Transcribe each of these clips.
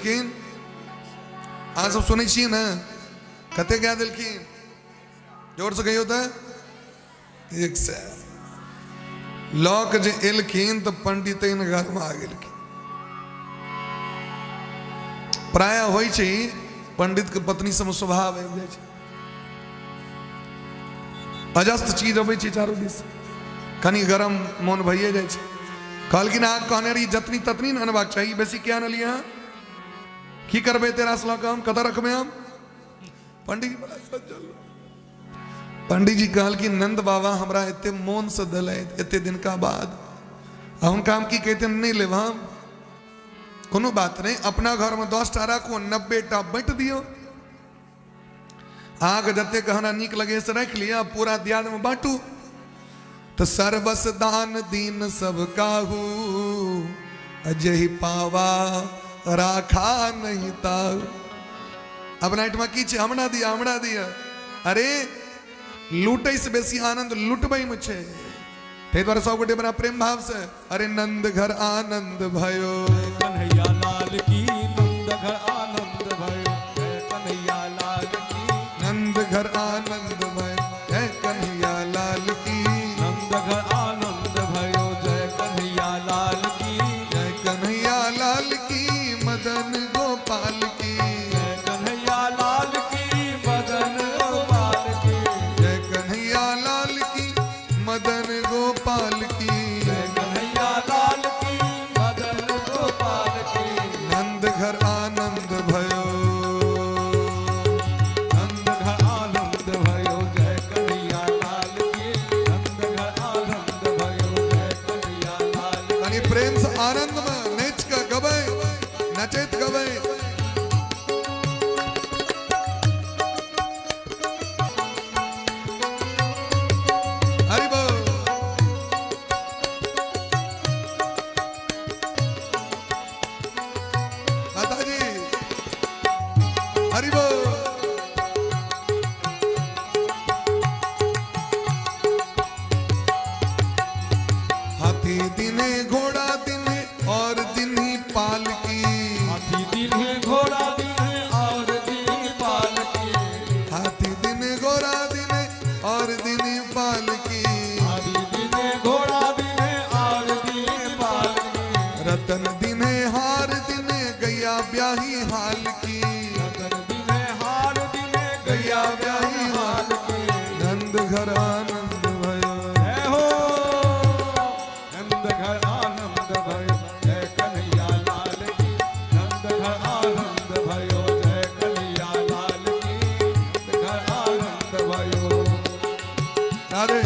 देलखिन? अहाँ सब सुनै छियै ने, कते गाय देलखिन? जोर से कहियौ तऽ। 100 लऽ के जे एलखिन तऽ पंडितैन गरमा गेलखिन। प्राय होइ छै पंडित के पत्नी सब स्वभाव आबि जाइ छै, अजस्त चीज अबै छै चारू दिस, कनि गरम मोन भइए जाइ छै। कहलखिन अहाँ कहने रही जतनी ततनी ने अनबाक चाही, बेसी किया अनलियै अहाँ? की करबै तेरा से लऽ कऽ, हम कतऽ रखबै हम? पंडित जी बड़ा सज्जल। पंडित जी कहलखिन नंद बाबा हमरा एते मोन से देलथि एते दिनका बाद, आ हुनका हम की कहिते नहि लेब हम? कोनो बात नहि, अपना घरमे 10 टा राखू, 90 टा बाँटि दियौ, अहाँके जते गहना नीक लगे से राखि लिअ, पूरा दियादमे बाँटू। तऽ सर्वस दान दीन सब काहू, अजहि पावा राखा नहीं ताहू। अपना एहिठमा की छै, हमरा दिअ हमरा दिअ। अरे लूटै से बेसी आनंद लुटबै मे छै, ताहि दुआरे सब गोटे बड़ा प्रेम भाव से अरे नंद घर आनंद भयो, कन्हैया लाल की, नंद घर आनंद भयो, जय कन्हैया लाल की, नंद घर आनंद भयो, जय कन्हैया लाल की, नंद घर आनंद भयो, जय कन्हैया लाल की, जय कन्हैया लाल की, मदन गोपाल की, जय कन्हैया लाल की, मदन गोपाल की, जय कन्हैया लाल की, मदन गोपाल की, जय कन्हैया लाल की, मदन गोपाल की, नंद घर आनंद भयो, नंद घर आनंद भयो, जय कन्हैया लाल की, नंद घर आनंद भयो, जय कन्हैया लाल की। कनि प्रेम से आनंद में नाच के गबै, नचैत गबै। हरि बोल। माताजी हरि बोल। हाथी दिने घोड़ा दिने और दिनी पालकी, हाथी दिने घोड़ा दिने और दिनी पालकी, हाथी दिने घोड़ा दिने और दिनी पालकी, हाथी दिने घोड़ा दिने और दिनी पालकी, रतन दिने हार दिने गैया ब्याही हाल की, रतन दिने हार दिने गैया ब्याही हाल की, नंद घर आनंद भयो, जय हो नंद घर आनंद भयो, जय कन्हैया लाल की, नंद घर आनंद भयो, जय कन्हैया लाल की, नंद घर आनंद भयो। राधे।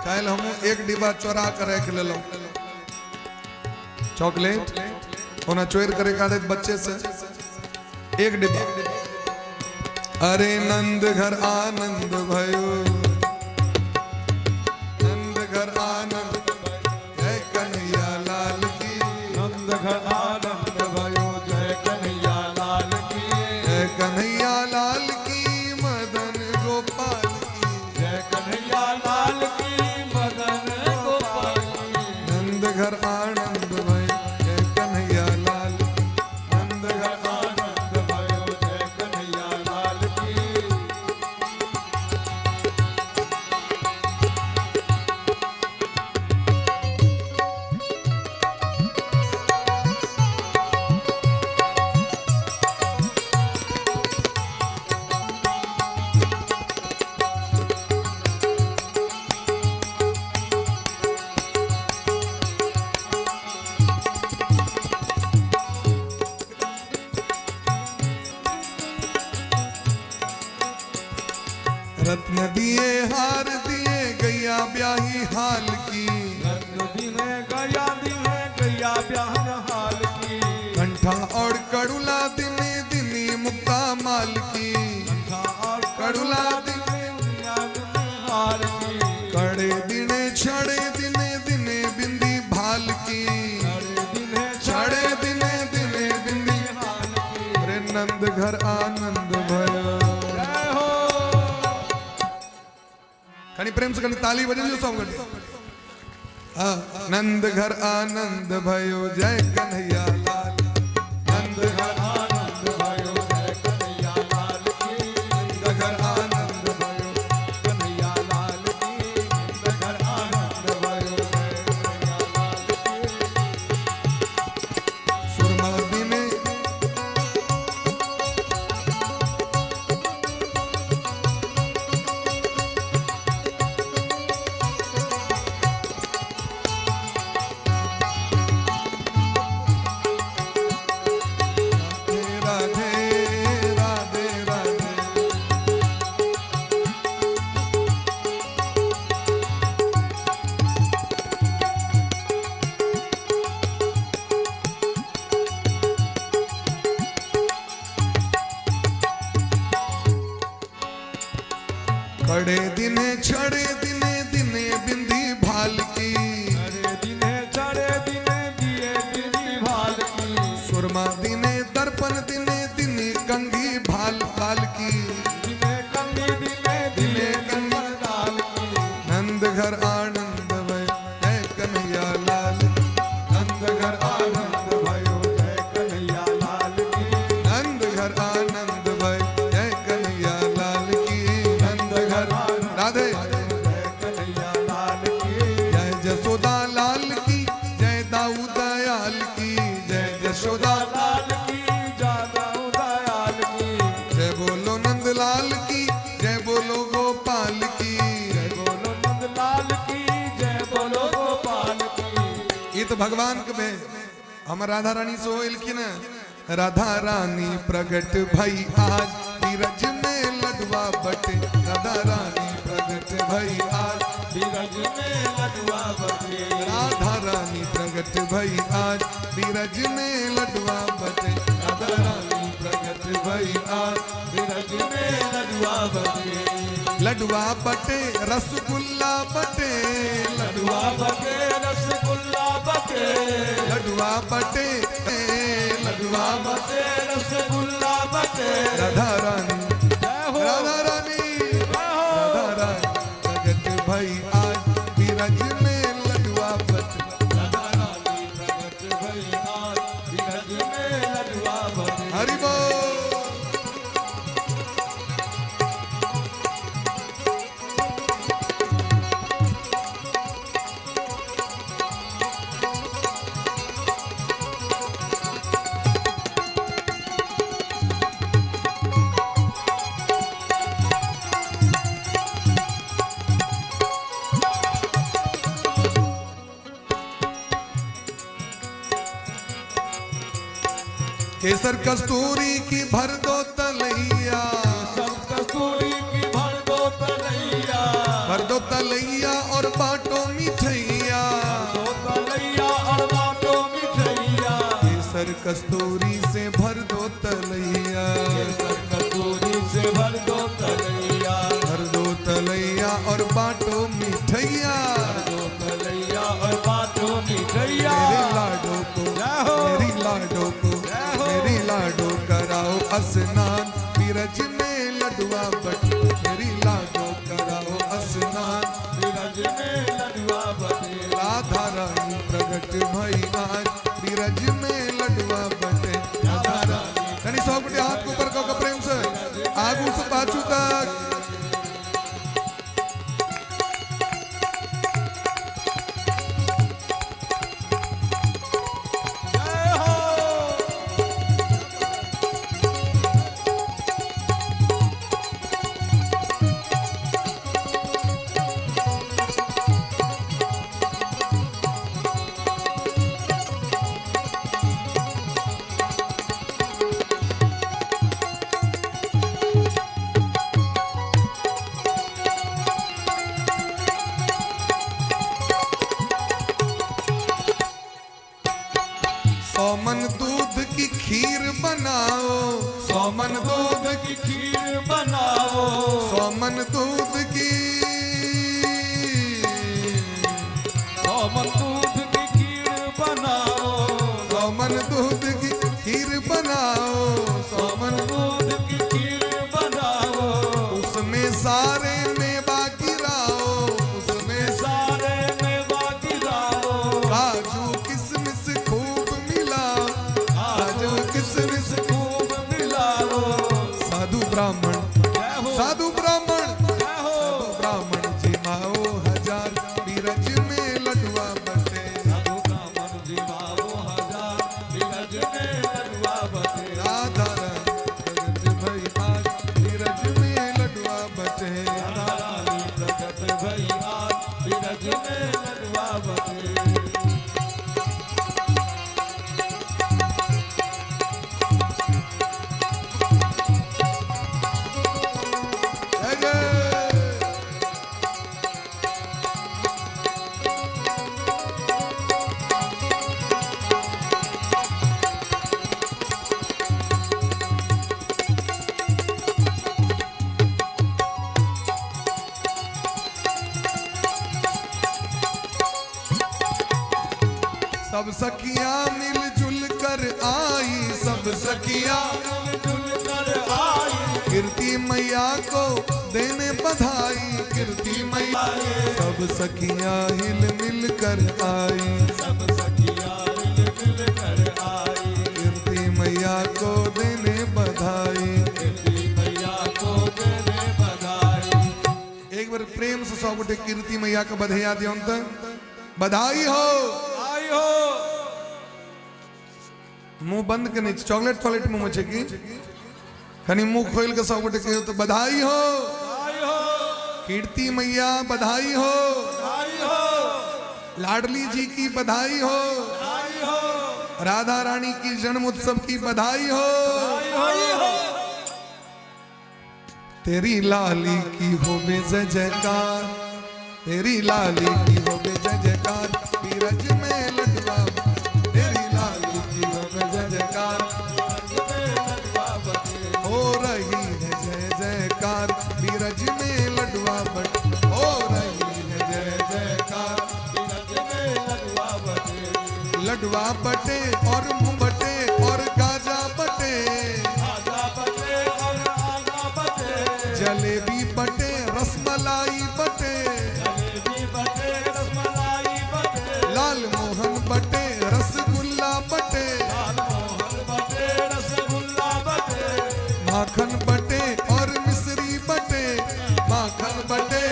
काल्हि हमहूँ एक डिब्बा चोरा के राखि लेलहुँ चॉकलेट, ओना चोरि करे के आदत बच्चे से, एक डिब्बा। अरे नंद घर आनंद भयो, नंद घर आनंद भयो, जय कन्हैया लाल की, नंद घर आनंद भयो, जय कन्हैया लाल की, जय कन्हैया लाल की, मदन गोपाल की, जय कन्हैया लाल की, मदन गोपाल की, नंद घर आनंद भयो, जय कन्हैया लाल की, नंद घर आनंद भयो, जय कन्हैया लाल की। कंठा और कड़ुला दिने दिने मुक्ता माल की। कंठा और कड़ुला दिने हार की। कड़े दिने छड़े दिने दिने बिंदी भाल की। छड़े दिने छड़े दिने दिने बिंदी हाल की। अरे नंद घर आनंद भयो। जय हो। कनी प्रेम से कनी ताली बजाइयो सब गटे। हाँ, नंद घर आनंद भयो जय कन्हैया लाल। नंद घर आनंद भयो जय कन्हैया लाल की। नंद घर आनंद भयो कन्हैया लाल की। नंद घर आनंद भयो जय कन्हैया लाल की। सुरमा दिने राधे राधे राधे राधे। कड़े दिने छड़े दिने दिने बिंदी भाल की। छड़े दिने छड़े दिने दिए बिंदी भाल की। सुरमा दिने दर्पण दिने दिने कंघी भाल भाल की। दिने कंगी दिने दिए कंगन डाल की। नंद घर आनंद भय जय कन्हैया लाल। नंद घर आनंद भयो जय कन्हैया लाल की। नंद घर आनंद भय जय कन्हैया लाल की। नंद घर राधे जय कन्हैया लाल की। जय जसोदा लाल की जय दाऊ दयाल की। जय जसोदा लाल की जादव दयाल की। जय बोलो नंद लाल की जय बोलो गोपाल की। जय बोलो नंद लाल की जय बोलो गोपाल की। ये तो भगवान के बे हम राधा रानी से एलखिन। राधा रानी प्रगट भई आज बीरज में लडुआ बटे। राधा रानी प्रगट भई आज बीरज में लडुआ बटे। राधा रानी प्रगट भई आज बीरज में लडुआ बटे। राधा रानी प्रगट भई आज बीरज में लडुआ बटे। लडुआ बटे रसगुल्ला बटे। लडुआ लडुआ बटे रसगुल्ला बटे। लडुआ बटे लडुआ बटे रसगुल्ला बटे। राधा रानी जय हो राधा रानी जय हो। राधा रानी प्रगट भई आज बीरज में लडुआ बटे। राधा रानी प्रगट भई आज बीरज में लडुआ बटे। हरि बोल। केसर कस्तूरी की भर दो तलैया। सब कस्तूरी की भर दो तलैया। भर दो तलैया और बांटो मिठैया। दो तलैया और बाटो मिठैया। केसर कस्तूरी से भर दो तलैया। केसर कस्तूरी से भर दो तलैया। भर दो तलैया और बांटो मिठैया। भर दो तलैया और बाटो मिठैया। मेरे लाडो को जय हो। मेरी लाडो को जय हो। मेरी लाडो कराओ स्नान बीरज में लडुआ बट। मेरी लाडो कराओ स्नान बीरज में लडुआ बटे। राधा रानी प्रगट भई आज बीरज में लडुआ बटे। राधा रानी तनी सब गोटे हाथ के ऊपर कऽ के प्रेम से आगू से पाछू तक। जय हो। 100 मन दूध की खीर बनाओ, 100 मन दूध की खीर बनाओ, 100 मन दूध की, 100 मन दूध की खीर बनाओ, 100 मन दूध की खीर बनाओ, 100 मन दूध की खीर बनाओ, उसमें सारे मेवा गिराओ, उसमें सारे मेवा गिराओ, काजू किशमिश खूब मिलाओ, काजू किशमिश खूब मिलाओ। साधु ब्राह्मण, जय हो, साधु ब्राह्मण, जय हो, साधु ब्राह्मण जिमाओ हजार, बीरज में लडुआ बटे। साधु ब्राह्मण जिमाओ हजार, बीरज में लडुआ बटे। राधा रानी प्रगट भई आज, बीरज में लडुआ बटे। राधा रानी प्रगट भई आज, बीरज में लडुआ बटे। जय जय। सब सखियां मिलजुल कर आई, सब सखियां मिलजुल कर आई, कीर्ति मैया को देने बधाई, कीर्ति मैया। सब सखियां हिल मिल कर आई, सब सखियां मिल मिल कर आई, कीर्ति मैया को देने बधाई। कीर्ति मैया को देने बधाई। एक बार प्रेम से 100 गोटे कीर्ति मैया के बधैया दियौन त बधाई हो। आई हो। मुंह बंद के नहीं, चॉकलेट टॉकलेट मुंह में छै की? कनी मुंह खोल के 100 गोटे कहियो तो बधाई हो। आई हो। कीर्ति मैया बधाई हो। आई हो। लाडली जी की बधाई हो। आई हो। राधा रानी की जन्म उत्सव की बधाई हो। आई हो। तेरी लाली की होवे जय जयकार, तेरी लाली की होवे जय जयकार, बीरज में लडुआ, तेरी लाली की होवे जय जयकार, हो रही है जय जयकार, बीरज में लडुआ बट, हो रही है जय जयकार। लडुआ बटे और मुंह बटे और गाजा बटे, जलेबी बटे, रसमलाई बटे, लाल मोहन बटे, रसगुल्ला बटे, माखन बटे और मिश्री बटे, माखन बटे।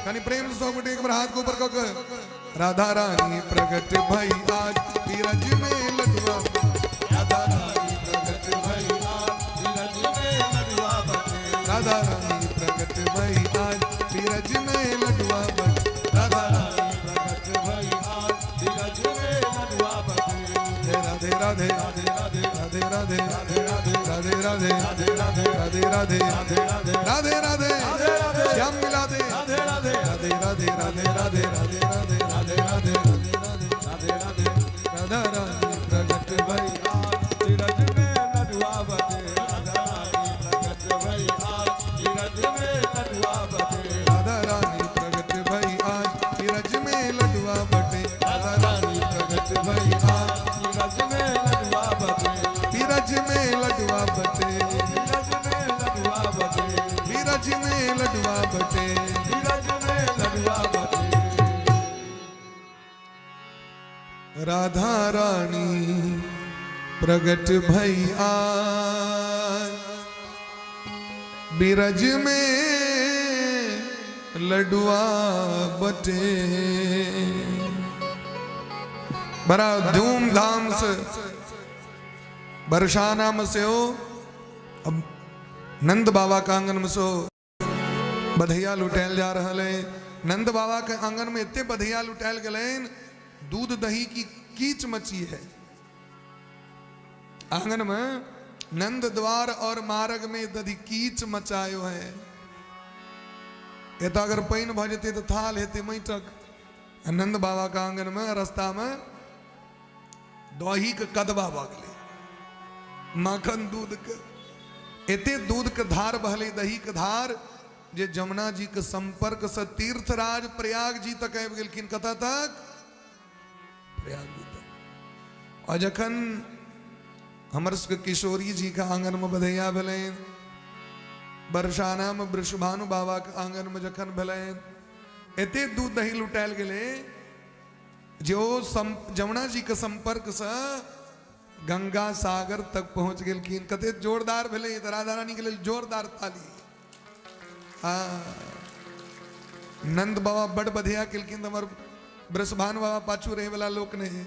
कनी प्रेम से 100 गोटे एक बार हाथ को ऊपर कऽ के, राधा रानी प्रगट भई आज, बीरज में लडुआ, राधा रानी प्रगट भई आज, राधा रानी प्रगट भई आज, बीरज में लडुआ बटे, राधा रानी राधे राधे राधे राधे राधे राधे राधे राधे राधे राधे राधे राधे श्याम मिला दे, राधे राधे राधे राधे राधे राधे राधे राधे राधे राधे राधे राधा रानी प्रगट भई। बीरज में लडुआ बटे, राधा रानी प्रगट भई आज, बीरज में लडुआ बटे। राधा रानी प्रगट भई आज, बीरज में लडुआ बटे, राधा रानी प्रगट भई आज, बीरज में लडुआ बटे, बीरज में लडुआ बटे, बीरज में लडुआ बटे, बीरज में लडुआ बटे। बीरज में लडुआ बटे। राधा रानी प्रगट भई आज, बिरज में लडुआ बटे। बड़ा धूमधाम से बरसाना में से हो, अब नंद बाबा के आंगन में से हो बधैया लुटायल जा रहा है। नंद बाबा के आंगन में इतने बधैया लुटायल गए, दूध दही की कीच मची है आंगन में। नंद द्वार और मार्ग में दधि कीच मचायो है। एतऽ अगर पानि भऽ जेतै तऽ थाल हेतै माटिक। आ नंद बाबा के आंगन में रास्ता में दही के कदवा भऽ गेलै, माखन दूध के एते दूध के धार बहलै, दही के धार, जे जमुना जी के संपर्क से तीर्थराज प्रयाग जी तक आबि गेलखिन। कतऽ तक? प्रयाग जी तक। और जखन हमर सबके किशोरी जी के आंगन में बधैया भेलनि, बरसाना में वृषभानु बाबा के आंगन में जखन भेलनि, एते दूध दही लुटायल गेलै जे ओ जमुना जी के संपर्क से गंगा सागर तक पहुंच गेलखिन। कते जोरदार भेलै तऽ राधा रानी के लेल जोरदार ताली। आ नंद बाबा बड़ बढ़िया केलखिन, तऽ हमर वृषभानु बाबा पाछू रहै वाला लोक नहि,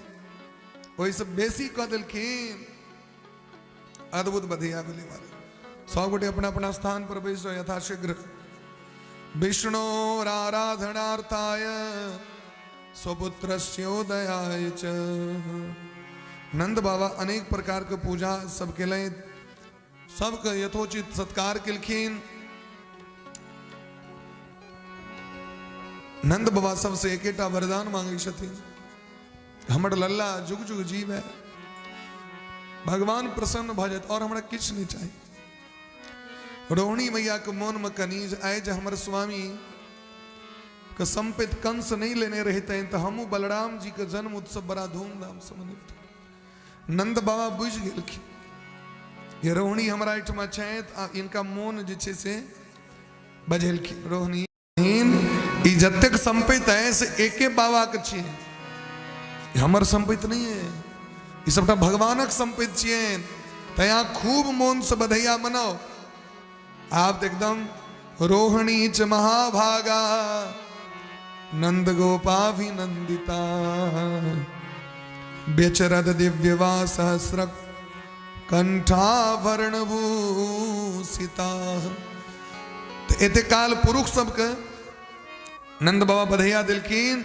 ओहिसँ बेसी कऽ देलखिन। अद्भुत बढ़िया भेलै महाराज। सब गोटे अपना अपना स्थान पर बैस जाओ यथाशीघ्र। विष्णोराराधनार्थाय स्वपुत्रस्योदयाय च। नंद बाबा अनेक प्रकार के पूजा सब केलथि, सबके यथोचित सत्कार केलखिन। नंद बाबा सबसे एकेटा वरदान मांगै छथिन, हमर लल्ला जुग जुग जीव है, भगवान प्रसन्न भऽ जायत और हमरा किछु नहि चाही। रोहिणी मैया के मोन में कनी जे आइ जे हमर स्वामी के संपित कंस नहीं लेने रहितनि तऽ हमहूँ बलराम जी के जन्म उत्सव बड़ा धूमधाम से मनबितहुँ। नंद बाबा बुझि गेलखिन जे रोहिणी हमरा एहिठमा छथि आ इनका मोन जे छै से बझेलखिन। रोहिणी ई जतेक संपत्ति है से एके बाबा के छियै, हमर संपत्ति नहीं है, ई सबटा भगवानक संपत्ति छियै। तैं अहाँ खूब मोन से बधैया मनाओ। आप एकदम रोहिणी च महाभागा नंद गोपाभिनंदिता बेचरद दिव्यवा सहस्र कंठाभरण भूषिता। तऽ एते काल पुरुष सबके नंद बाबा बधैया देलखिन।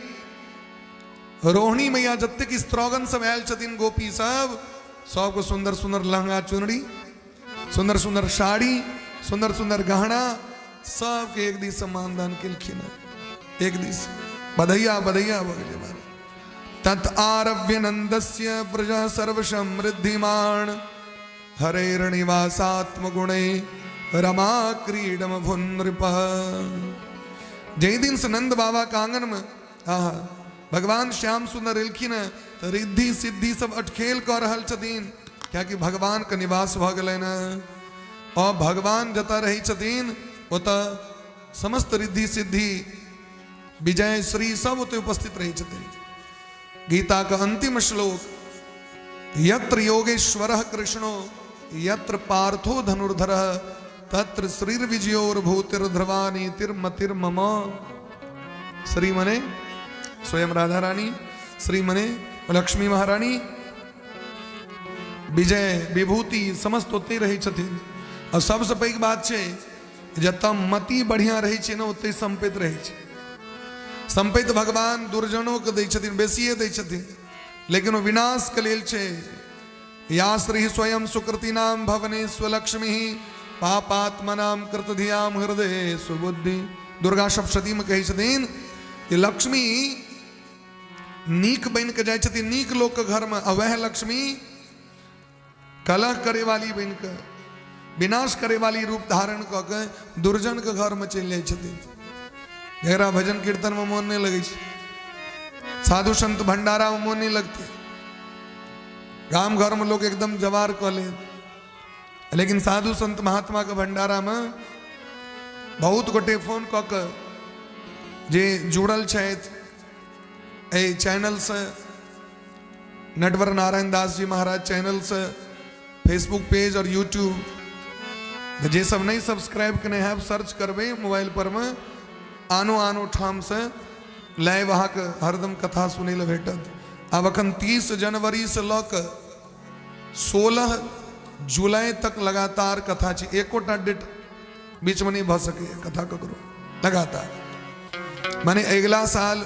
रोहिणी मैया जतेक स्त्रौगन सब आयल छथिन, गोपी सब, सबके सुंदर सुंदर लहंगा चुनरी, सुंदर सुंदर साड़ी, सुंदर सुंदर गहना, सबके एक दिस मानदान केलखिन। एक दिस बधैया बधैया भऽ गेलै महाराज। तत् आरव्य नंदस्य प्रजा सर्वसमृद्धिमान हरेर्निवासात्मगुणे रमा क्रीडम भुनृप। जाहि दिन से नंद बाबा के आंगन में आहा भगवान श्याम सुंदर एलखिन तऽ रिद्धि सिद्धि सब अटखेल कऽ रहल छथिन, कियाकि भगवान के निवास भऽ गेलनि। और भगवान जतऽ रहै छथिन ओतऽ समस्त रिद्धि सिद्धि विजय श्री सब ओतऽ उपस्थित रहै छथिन। गीता का अंतिम श्लोक, यत्र योगेश्वर कृष्णो यत्र पार्थो धनुर्धर तत्र श्रीर्विजयोर्भूतिर्ध्रुवा नीतिर्मतिर्मम। श्री मने स्वयं राधा रानी, श्री मने लक्ष्मी महारानी, विजय विभूति समस्त ओतहि रहै छथिन। और सबसँ पैघ बात छै जतऽ मति बढ़िया रहै छै ने ओतहि सम्पति रहै छै। सम्पति भगवान दुर्जनोके दै छथिन, बेसिए दै छथिन, लेकिन ओ विनाशके लेल छै। या श्री स्वयं सुकृति नाम भवने स्वलक्ष्मी पापात्मनाम कृतधियाम हृदय सुबुद्धि। दुर्गा सप्तशती में कहै छथिन कि लक्ष्मी नीक बनि कऽ जाइ छथिन नीक लोकके घरमे, आ वएह लक्ष्मी कलह करे वाली बनि कऽ विनाश करे वाली रूप धारण कऽ के दुर्जन के घर में चलि जाइ छथिन। जकरा भजन कीर्तन में मोन नहि लगै छै, साधु संत भंडारा में मोन नहि लगतै, गाम घर में लोग एकदम जवार कऽ लेत, लेकिन साधु संत महात्मा के भंडारा में बहुत गोटे फोन कऽ के जे जुड़ल छथि एहि चैनलसँ, नटवर नारायण दास जी महाराज चैनल से फेसबुक पेज और यूट्यूब, जे सब नहीं सब्सक्राइब केने हैब सर्च करबै मोबाइल पर में, आनो आनो ठाम से लाइव अहाँके हरदम कथा सुनै लए भेटत। आब अखन 30 जनवरी से लऽ कऽ 16 जुलाई तक लगातार कथा छै, एकोटा डेट बीचमे नहि भऽ सकैए कथा ककरो, लगातार माने अगिला साल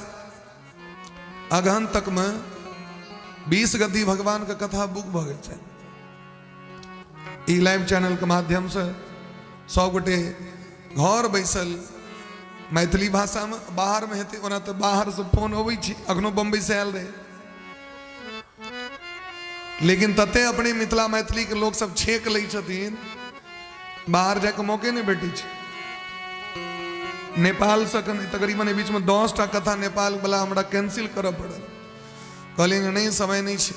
अगहन तक में 20 गद्दी भगवान के कथा बुक भऽ गेल छै। ई लाइव चैनल के माध्यम से सब गोटे घर बैसल मैथिली भाषा में, बाहर में हेतै ओना तऽ बाहर से फोन अबै छै, अखनो बम्बई से आयल रहे। लेकिन तते अपने मिथिला मैथिली के लोक सब छेक लै छथिन, बाहर जाके मौके नहि भेटै छै। नेपाल से तकरीबन एहि बीचमे 10टा कथा नेपाल वाला हमरा कैंसिल करऽ पड़ल। कहलियनि नहि, समय नहि छै,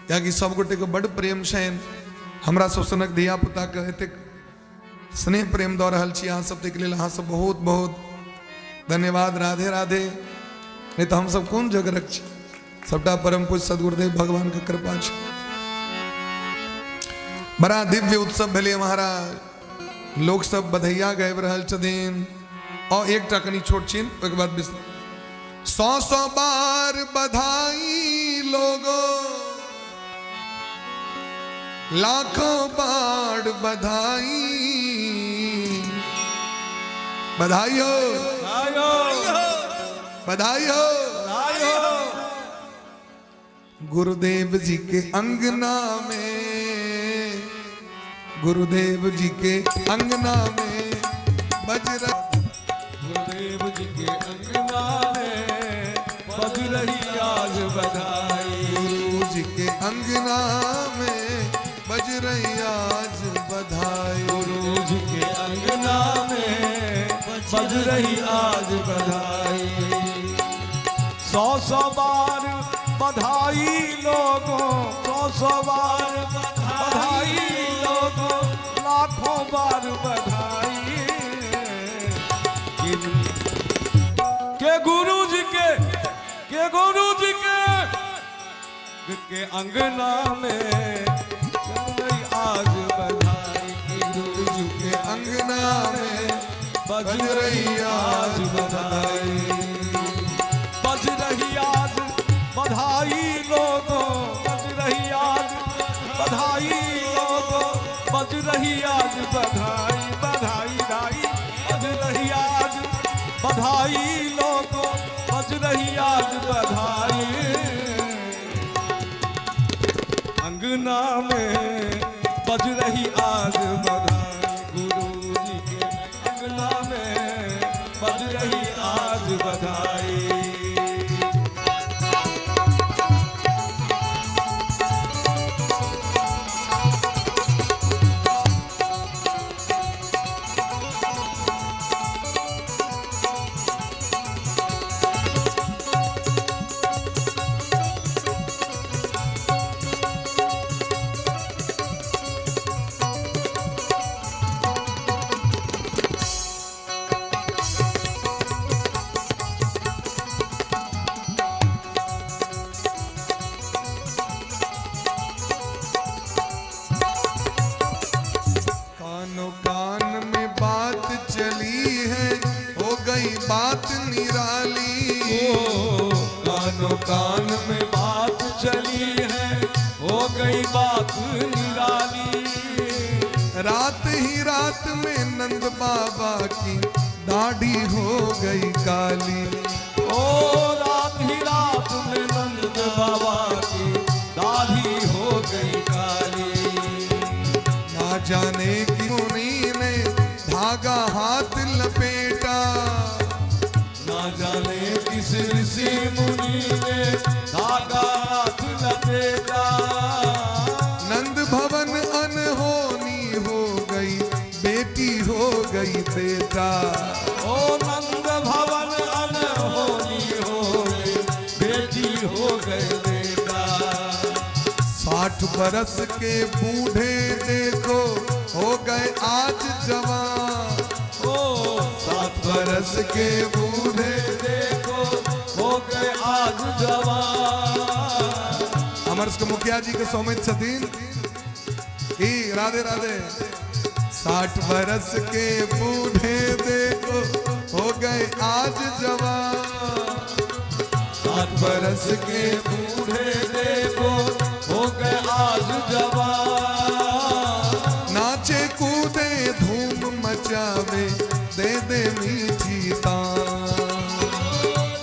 कियाकि सब गोटेके बड्ड प्रेम छनि हमरा सब सनक धिया पुताके, एतेक स्नेह प्रेम दऽ रहल छी अहाँ सब, ताहिके लेल अहाँ सब बहुत बहुत धन्यवाद। राधे राधे। नहि तऽ हमसब कोन जोगरक छी, सबटा परम पूज्य सदगुरुदेव भगवान के कृपा छै। बड़ा दिव्य उत्सव भेलै महाराज, लोक सब बधैया गाबि रहल छथिन। और एकटा कनि छोट छिन, ओहिके बाद सौ सौ बार बधाई लोगो, लाखों बार बधाई, बधाई हो, बधाई हो। गुरुदेव जी के अंगना में, गुरुदेव जी के अंगना में बज रही, गुरुदेव जी के अंगना में बज रही आज बधाई। गुरु जी के अंगना में बज रही आज बधाई। गुरु जी के अंगना में बज रही आज बधाई। सौ सौ बार बधाई लोगों, सौ सौ बार बधाई लोगों, लाखों बार बधाई। के गुरु जी के गुरु जी के अंगना में बज रही आज बधाई। गुरु जी के अंगना में बज रही आज बधाई। बज रही आज बधाई लोगों, बज रही आज बधाई लोगों, बज रही आज बधाई, बधाई धाई। बज रही आज बधाई लोगों, बज रही आज बधाई। अंगना में बज रही आज बधाई। गुरु जी के अंगना में बज रही आज बधाई। कानो कान में बात चली है, हो गई बात निराली। ओ कानो कान में बात चली है, हो गई बात निराली। रात ही रात में नंद बाबा की दाढ़ी हो गई काली। ओ रात ही रात में नंद बाबा की दाढ़ी हो गई काली। ना जाने की मुनि ने धागा हाथ लपेटा, ना जाने किस ऋषि मुनि ने धागा हाथ लपेटा। नंद भवन अनहोनी हो गई, बेटी हो गई बेटा। ओ नंद भवन अनहोनी हो गई, बेटी हो गई बेटा। 60 बरस के बूढ़े देखो हो गए आज जवान। ओ 60 बरस के बूढ़े देखो हो गए आज जवान। हमर सबके मुखिया जी के सौमित छथिन ई। राधे राधे। 60 बरस के बूढ़े देखो हो गए आज जवान। 60 बरस के बूढ़े देखो हो गए आज जवान। नाचे कूदे धूम मचावे, दे दे मीठी तान।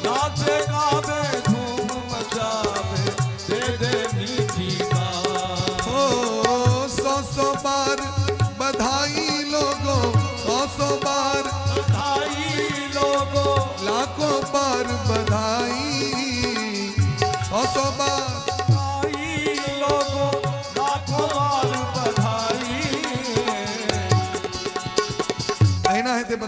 नाचे गावे धूम मचावे, दे दे मीठी तान। ओ सौ सौ बार बधाई लोगों, सौ सौ बार बधाई लोगों, लाखों बार बधाई, सौ सौ बार बधाई लोगों,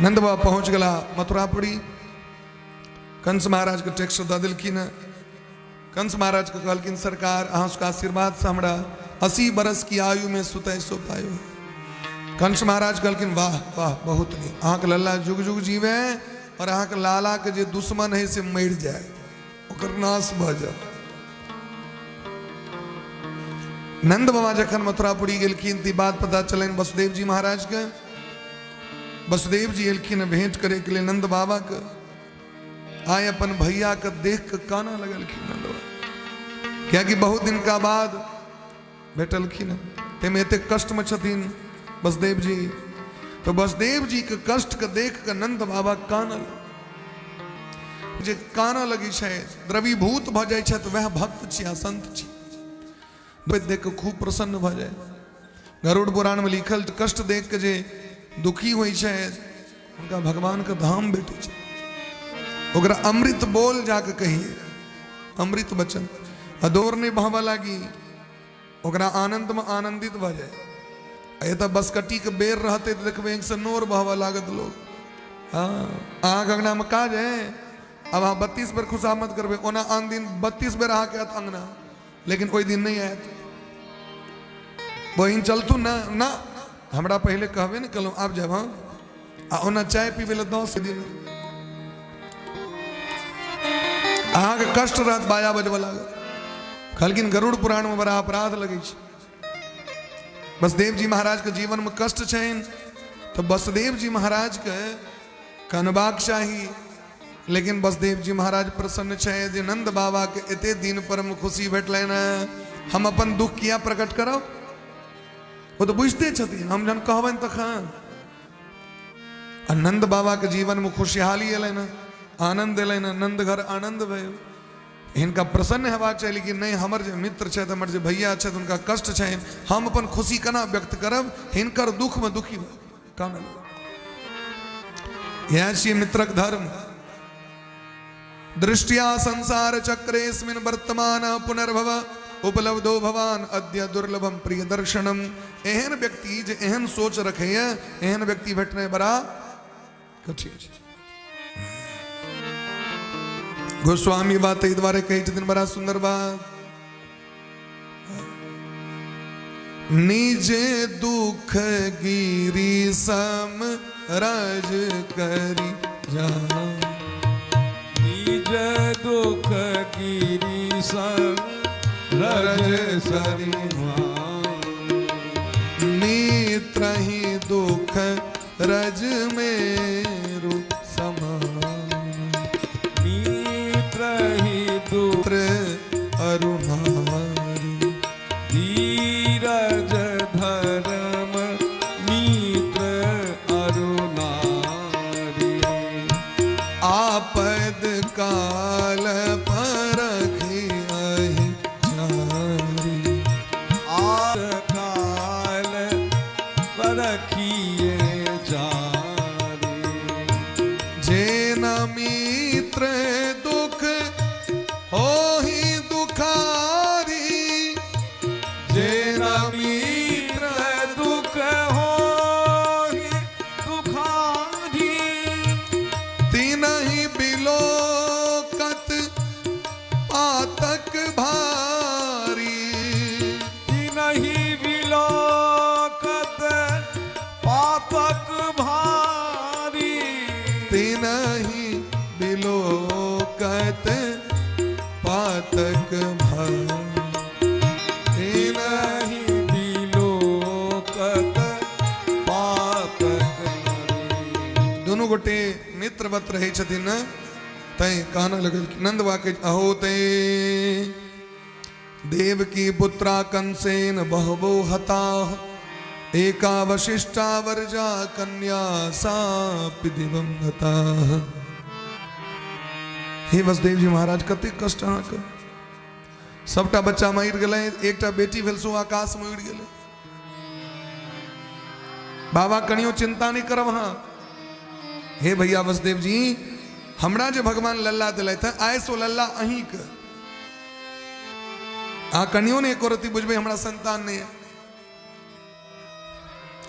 नंद बाबा पहुँच गेला मथुरापुरी। कंस महाराजके टैक्स दऽ देलखिन हँ। कंस महाराजके कहलखिन, सरकार अहाँ सबके आशीर्वादसँ हमरा 80 बरस की आयु में सुतय सो पायो। कंस महाराज कहलखिन, वाह वाह, बहुत नीक, अहाँके लल्ला जुग जुग जीवे और अहाँके लालाके जे दुश्मन है से मरि जाए, ओकर नाश भऽ जाए। नंद बाबा जखन मथुरापुरी गेलखिन तऽ ई बात पता चलनि वसुदेव जी महाराजके। वसुदेव जी एलखिन भेंट करे के लिए नंद बाबा के। आय अपन भैया के देख के काना लगलखिन नंद बाबा, कियाकि बहुत दिन का बाद भेटलखिन, ताहिमे एते कष्ट में छथिन वसुदेव जी। तो वसुदेव जी के कष्ट के देख के नंद बाबा कानल। जे कानऽ लगै छै, द्रवीभूत भऽ जाइ छै, तऽ वएह भक्त छी आ संत छी। देख कऽ खूब प्रसन्न भऽ जाय। गरुड़ पुराण में लिखल, कष्ट देख के जे दुखी होइ छै हुनका भगवान के धाम भेटै छै। ओकरा अमृत बोल जाके कहिए, अमृत वचन अदोर नहि बहबऽ लागी, ओकरा आनंद में आनंदित भऽ जाय। एतऽ बसकट्टीके बेर रहतै तऽ देखबै आँखिसँ नोर बहबऽ लागत लोग। हँ, अहाँके अङ्गनामे काज है, आब अहाँ 32 बेर खुशामद करबै, ओना आन दिन 32 बेर अहाँके आयत अङ्गना, लेकिन ओहि दिन नहि आयत। बहिन चलतू ना ना, हमरा पहिले कहबे ने केलहुँ, आब जायब हम। आ ओना चाय पीबै लए 10 दिन अहाँके कष्ट रहत, बाजा बजबऽ लागत। कहलखिन गरुड़ पुराणमे बड़ा अपराध लगै छै। बसदेव जी महाराजके जीवनमे कष्ट छनि तऽ बसदेव जी महाराजके कनबाक चाही, लेकिन बसदेव जी महाराज प्रसन्न छै जे नंद बाबाके एते दिन पर मे खुशी भेटलनि हँ, हम अपन दुख किया प्रकट करब? ओ तऽ बुझिते छथिन, हम जहन कहबनि तखन। आ नंद बाबाके जीवनमे खुशहाली एलनि हँ, आनंद एलनि हँ, नंद घर आनंद भेल। हिनका प्रसन्न हेबाक चाही, लेकिन नहि, हमर जे मित्र छथि, हमर जे भैया छथि, हुनका कष्ट छनि, हम अपन खुशी केना व्यक्त करब? हिनकर दुखमे दुखी भऽ कानऽ लगल। इएह छियै मित्रक धर्म। दृष्टिया संसार चक्रेस्मिन् वर्तमान पुनर्भव उपलब्धो भवान अद्य दुर्लभम प्रिय दर्शनम। एहन व्यक्ति जे एहन सोच रखैए, एहन व्यक्ति भेटनाइ बड़ा कठिन छै। गोस्वामी बात एहि दुआरे कहै छथिन, बड़ा सुन्दर बात, निज दुख गिरी सम रज करी जा, निज दुख गिरी सम रज करी, मित्र ही दुख रज मेरु समान, मित्र ही दुख अरुणारी, धीरज धर्म मित्र अरुणारी, आपद काल परखी अहि जारी, आद काल परखिए जारी, जे न मित्र दुख होहि दुखारी, जे न मित्र दुख होहि दुखारी, तिनहि बिलोकत पातक भारी, तिनहि बिलोकत पातक भारी, तिनहि बिलोकत पातक भारी, तिनहि बिलोकत पातक भारी। दुनू गोटे मित्रवत रहै छथिन ने, तैं कहना लगल कि नंद बाके अहो ते देवकी पुत्रा कंसेन बहवो हताः एका वशिष्ठा वर्जा कन्या सापि दिवं गताः। हे वसुदेव जी महाराज, कतेक कष्ट अहाँके, सबटा बच्चा मरि गेलै, एकटा बेटी भेल सो आकाशमे उड़ि गेलै। बाबा कनियो चिंता नहीं करब अहाँ। हे भैया वसुदेव जी, हमरा जे भगवान लल्ला दिलथि हँ, आइ सो लल्ला अहीँके, अहाँ कनियो नहि एको रत्ती बुझबै हमरा संतान नहि है,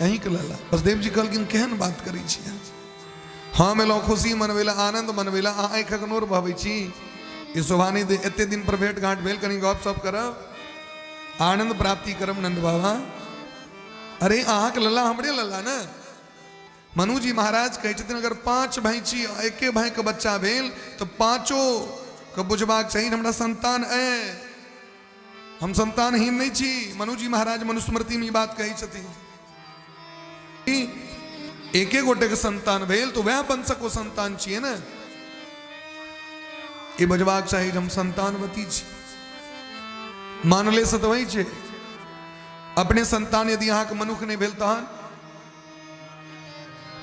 अहीँके लल्ला। वसुदेव जी कहलखिन केहन बात करै छी अहाँ? हम एलहुँ खुशी मनबै लए, आनंद मनबै लए, अहाँ आँखिक नोर बहबै छी। ई शोभा नहि दे। एते दिन पर भेंट घाट भेल, कनि गप सप करब, आनंद प्राप्ति करब। नंद बाबा, अरे अहाँके लल्ला हमरे लल्ला ने। मनुजी महाराज कहै छथिन अगर 5 भाई छी, एके भाईके बच्चा भेल तऽ पाँचो के बुझबाक चाही हमरा संतान अइ, हम संतानहीन नहि छी। मनुजी महाराज मनुस्मृतिमे ई बात कहै छथिन। एके गोटे के संतान भेल तो वह वंशक ओ संतान छियै ने। ई बुझबाक चाही हम संतानवती छी। मानले से तऽ वही छै, अपने संतान यदि अहाँके मनुख नहि भेल तहन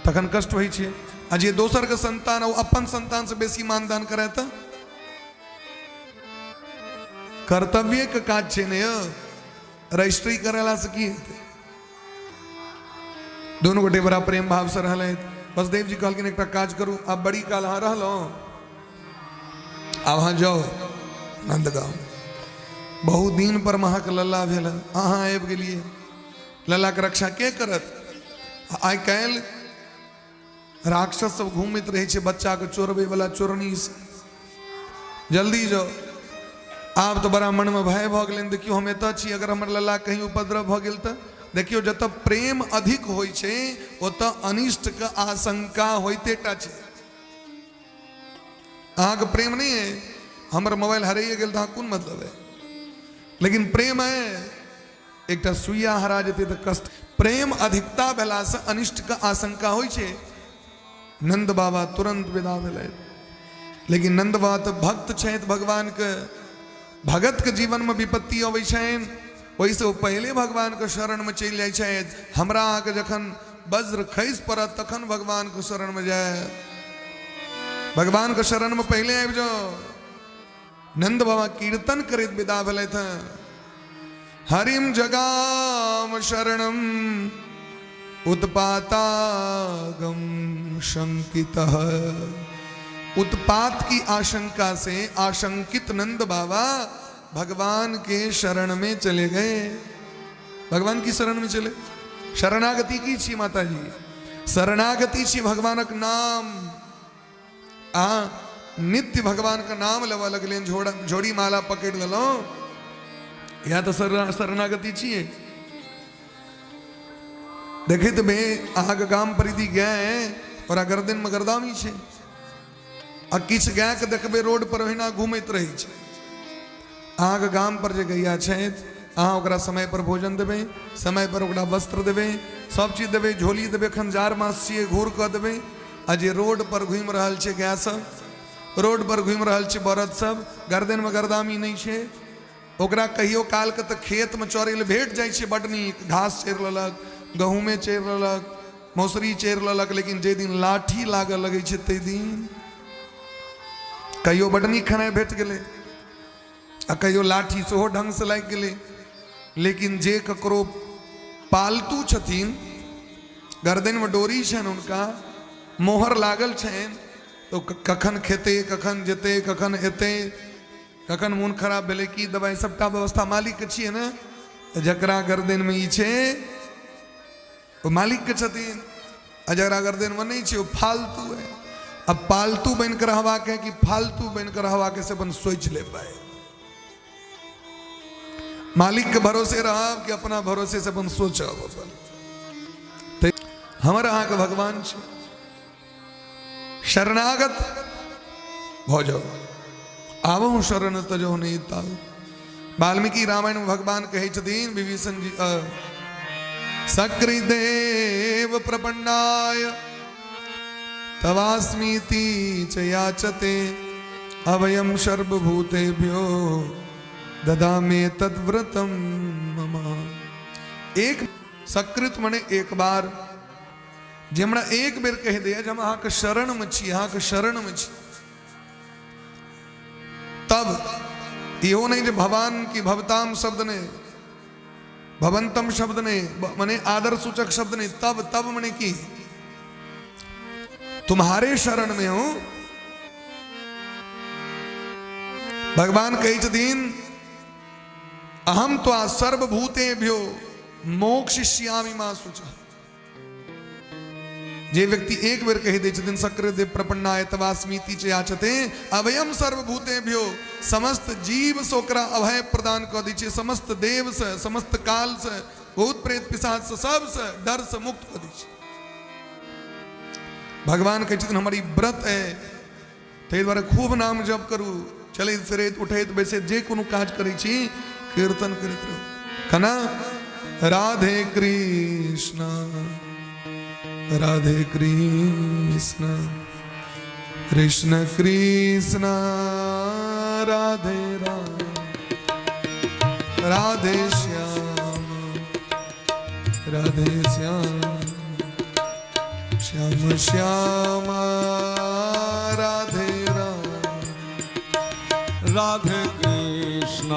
तखन कष्ट होइ छै। आ जे दोसरके संतान ओ अपन संतान से बेसी मानदान करे तऽ कर्तव्यके काज छै ने यौ। रजिस्ट्री करेला से की हेतै? दोनों गोटे बड़ा प्रेम भाव से रहलथि। वसुदेव जी कहलखिन एकटा काज करू, आब बड़ी काल अहाँ रहलहुँ, आब अहाँ जाउ नंदगांव। बहुत दिन पर अहाँके लल्ला भेल, अहाँ आबि गेलियै, लल्लाके रक्षा के करत? आइ काल्हि राक्षस सब घूमैत रहै छै बच्चाके चोरबै वाला चोरनी से। जल्दी जाओ। आब तऽ बड़ा मनमे भय भऽ गेलनि, देखियौ हम एतऽ छी, अगर हमर लल्ला कहीं उपद्रव भऽ गेल तऽ। देखियौ जतऽ प्रेम अधिक होइ छै ओतऽ अनिष्टके आशंका होइते टा छै। अहाँके प्रेम नहि अइ, हमर मोबाइल हराइए गेल तऽ अहाँ कोन मतलब है, लेकिन प्रेम अइ, एकटा सुइया हरा जेतै तऽ कष्ट। प्रेम अधिकता भेलासँ अनिष्टके आशंका होइ छै। नंद बाबा तुरंत विदा भेलथि, लेकिन नंद बाबा तऽ भक्त छथि भगवानके, भगतके जीवनमे विपत्ति अबै छनि ओहिसँ ओ पहिले भगवानके शरणमे चलि जाइ छथि। हमरा अहाँके जखन वज्र खसि पड़त तखन भगवानके शरणमे जाय, भगवानके शरणमे पहिले आबि जाउ। नंद बाबा कीर्तन करैत विदा भेलथि हँ। हरिम जगाम शरणम उत्पातागम शंकितः। उत्पात की आशंका से आशंकित नंद बाबा भगवान के शरण में चले गए। भगवान की शरण में चले। शरणागति की छी माता जी? शरणागति छी भगवानक नाम। आ नित्य भगवान के नाम लेबऽ लगलियनि, झोड़ा झोड़ी माला पकड़ि लेलहुँ, इएह तऽ शरणागति छियै। देखैत बे अहाँके गाम पर यदि गाय ओकरा गर्दनमे गर्दामी छै, आ किछु गायके देखबै रोड पर ओहिना घूमैत रहै छै। अहाँके गाम पर जे गैया छथि, अहाँ ओकरा समय पर भोजन देबै, समय पर ओकरा वस्त्र देबै, सब चीज देबै, झोली देबै, एखन जाड़ मास छियै घूर कऽ देबै। आ जे रोड पर घुमि रहल छै गाय सब, रोड पर घुमि रहल छै बरद सब, गर्दनमे गर्दामी नहि छै ओकरा, कहियो कालके तऽ खेतमे चरै लए भेट जाइ छै, बड्ड नीक घास चरि लेलक, गहूँमे चरि लेलक, मौसरी चरि लेलक, लेकिन जाहि दिन लाठी लागऽ लगै छै ताहि दिन कहियो बड्ड नीक खेनाइ भेट गेलै आ कहियो लाठी सेहो ढङ्गसँ लागि गेलै। लेकिन जे ककरो पालतू छथिन, गर्दनमे डोरी छनि, हुनका मोहर लागल छनि, तऽ कखन खेतै, कखन जेतै, कखन एतै, कखन मोन खराब भेलै, की दबाइ, सबटा व्यवस्था मालिकके छियै ने। तऽ जकरा गर्दनमे ई छै ओ मालिकके छथिन, आ जकरा गर्दनमे नहि छै ओ फालतू है। अब पालतू बनि कऽ रहबाक है कि फालतू बनि कऽ रहबाक है से अपन सोचि लेबै। मालिक के भरोसे रहब कि अपना भरोसे से अपन सोचब अपन। हमर अहाँके भगवान छै, शरणागत भऽ जाउ, आबहु शरण तजो नहीं ताऊ। वाल्मीकि रामायण में भगवान कहै छथिन विभीषण जी, सकृदेव प्रपन्नाय तवास्मीति च याचते अभयं सर्वभूतेभ्यो ददामे तद्व्रतम मम। एक सकृत मने एक बार, जे हमरा एक बेर कहि दैया जे हम अहाँके शरणमे छी, अहाँके शरणमे छी, तब इहो नहि जे भवान की भवताम शब्द नहि, भवंतम शब्द नहीं, मने आदर सूचक शब्द नहीं, तब तब मने की तुम्हारे शरण में हूं। भगवान कहै छथिन अहम त्वा सर्वभूतेभ्यो मोक्षयिष्यामि मा शुचः। जे व्यक्ति एक बेर कहि दै छथिन शक्र देव प्रपन्नाय तवास्मीति च याचते अभयम सर्वभूतेभ्यो, समस्त जीव से ओकरा अभय प्रदान कऽ दै छै, समस्त देव से, समस्त काल से, भूत प्रेत पिशाच से, सब से डर से मुक्त कऽ दै छै। भगवान कहै छथिन हमर ई व्रत है, ताहि दुआरे खूब नाम जप करू, चलैत फिरैत उठैत बैसैत जे कोनो काज करै छी कीर्तन करैत रहू। केना? राधे कृष्ण राधे कृष्ण कृष्ण कृष्ण राधे राधे राधे श्याम राधे श्याम श्याम श्याम राधे राधे। राधे कृष्ण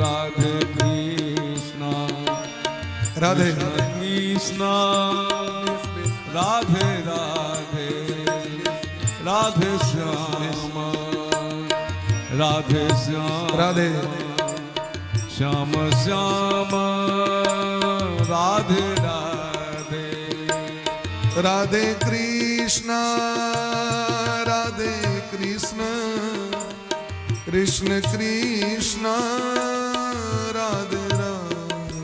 राधे कृष्ण राधे कृष्ण राधे राधे राधे श्याम राधे श्याम राधे श्याम श्याम राधे राधे। राधे कृष्ण राधे कृष्ण कृष्ण कृष्ण राधे राधे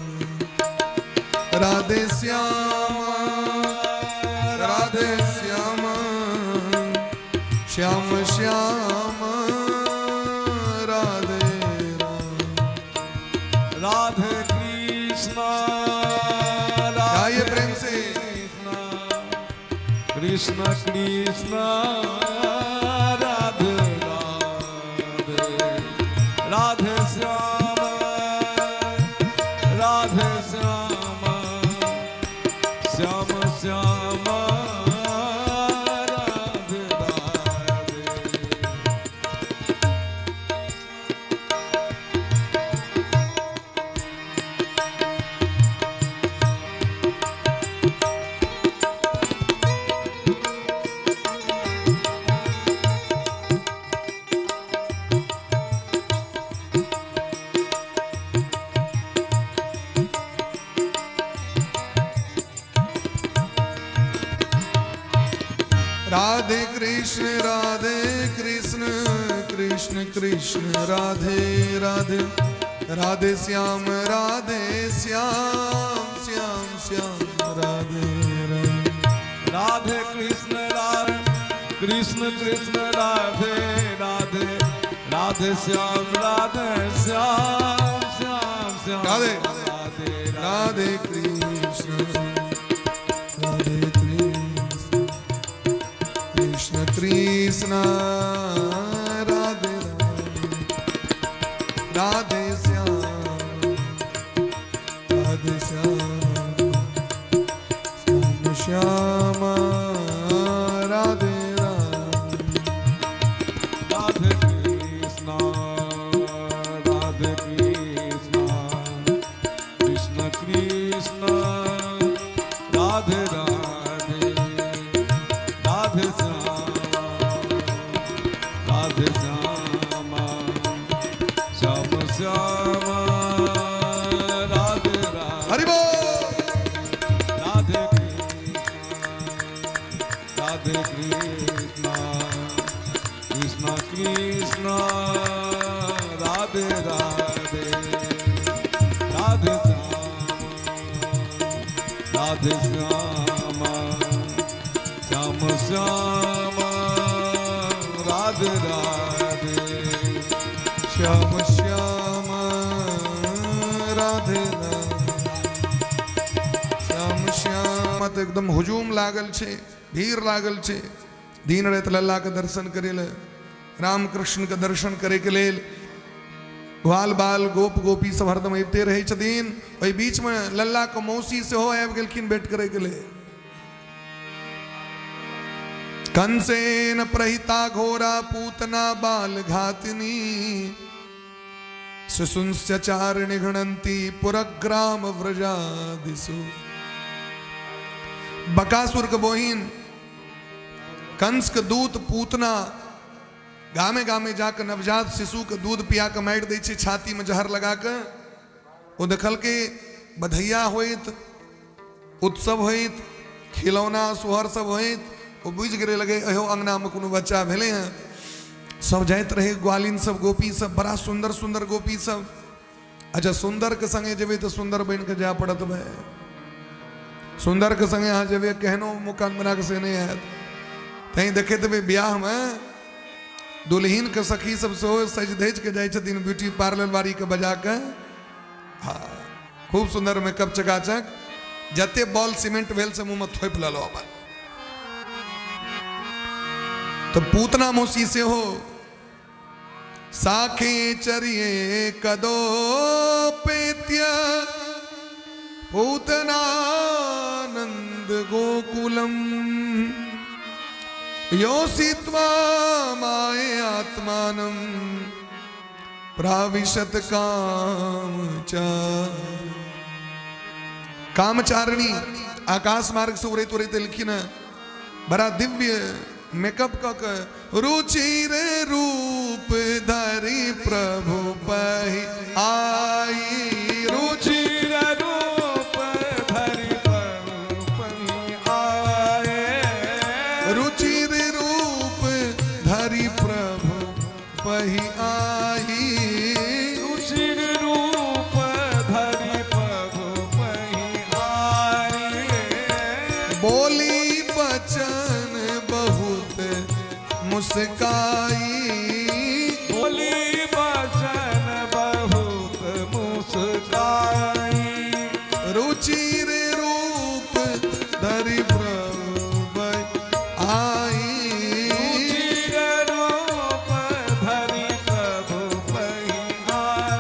राधे श्याम राधे श्याम श्याम श्याम राधे राधे। राधे कृष्ण गाइए प्रेम से। कृष्ण कृष्ण राधे राधे राधे श्याम राधे श्याम श्याम श्याम राधे राधे। राधे कृष्ण राधे कृष्ण कृष्ण कृष्ण राधे राधे राधे श्याम राधे श्याम श्याम श्याम राधे राधे। राधे कृष्ण राधे कृष्ण कृष्ण राधे राधे राधे श्याम राधे श्याम श्याम श्याम राधे। राधे राधे कृष्ण राधे कृष्ण कृष्ण कृष्ण राधे राधे राधे श्याम राधे श्याम श्याम श्याम राधे राधे। राधे कृष्ण राधे कृष्ण कृष्ण कृष्ण राधे राधे राधे श्याम राधे श्याम श्याम श्याम राधे राधे। हरि बोल। राधे कृष्ण राधे कृष्ण कृष्ण कृष्ण राधे राधे राधे श्याम राधे श्याम श्याम श्याम राधे राधे। श्याम श्याम राधे राधे श्याम श्याम। तऽ एकदम हुजूम लागल छै, भीड़ लागल छै, दिन राति लल्ला के दर्शन करे ले, राम कृष्ण के दर्शन करे के लेल ग्वाल बाल गोप गोपी सब हरदम अबिते रहै छथिन। ओहि बीच में लल्ला के मौसी सेहो आबि गेलखिन भेंट करे के लेल। कंसेन प्रहिता घोरा पूतना बाल घातिनी शिशुंश्च चारिणि गणन्ति पुरग्राम व्रजादिषु। बकासुर के बोहिन कंस के दूत पूतना गामे गामे जाके नवजात शिशु के दूध पिया के मारि दै छै छाती में जहर लगा के। ओ देखलकै बधैया होइत, उत्सव होइत, खिलौना सोहर सब होइत, ओ बुझि गेलै लगे एहो अङ्गनामे कोनो बच्चा भेलै हँ। सब जाइत रहै ग्वालिन सब, गोपी सब, बड़ा सुन्दर सुन्दर गोपी सब। अच्छा, सुन्दरके सङ्गे जेबै तऽ सुन्दर बनि कऽ जाय पड़त भाय। सुन्दरके सङ्गे अहाँ जेबै केहनो मुकान बना कऽ से नहि हैत। तैँ देखैत हेबै बियाहमे दुल्हिनके सखी सब सेहो सजि धजि कऽ जाइ छथिन ब्यूटी पार्लर वालीके बजा कऽ। हाँ, खूब सुन्दर मेकअप चकाचक, जते बॉल सीमेंट भेल से मुँहमे थोपि लेलहुँ अपन। तऽ पूतना मौसी सेहो साखे चरिये कदो पेत्य पूतनानंद गोकुलम योषित्वा माये आत्मानम प्राविशत काम च। कामचारिणी आकाश मार्ग से उड़ैत उड़ैत एलखिन हँ, बड़ा दिव्य मेकअप कऽ के रुचिर रूप धरि प्रभु पहि आई, रुचिर रूप धरि प्रभु पहि आए, रुचिर रूप धरि प्रभु पहि आई, रुचिर रूप धरि प्रभु पहि आई, बोली बचन बहुत मुस्काई, बोली बचन बहुत मुस्काई, रुचिर रूप धरि प्रभु आई, रुचिर रूप धरि प्रभु पहि आई,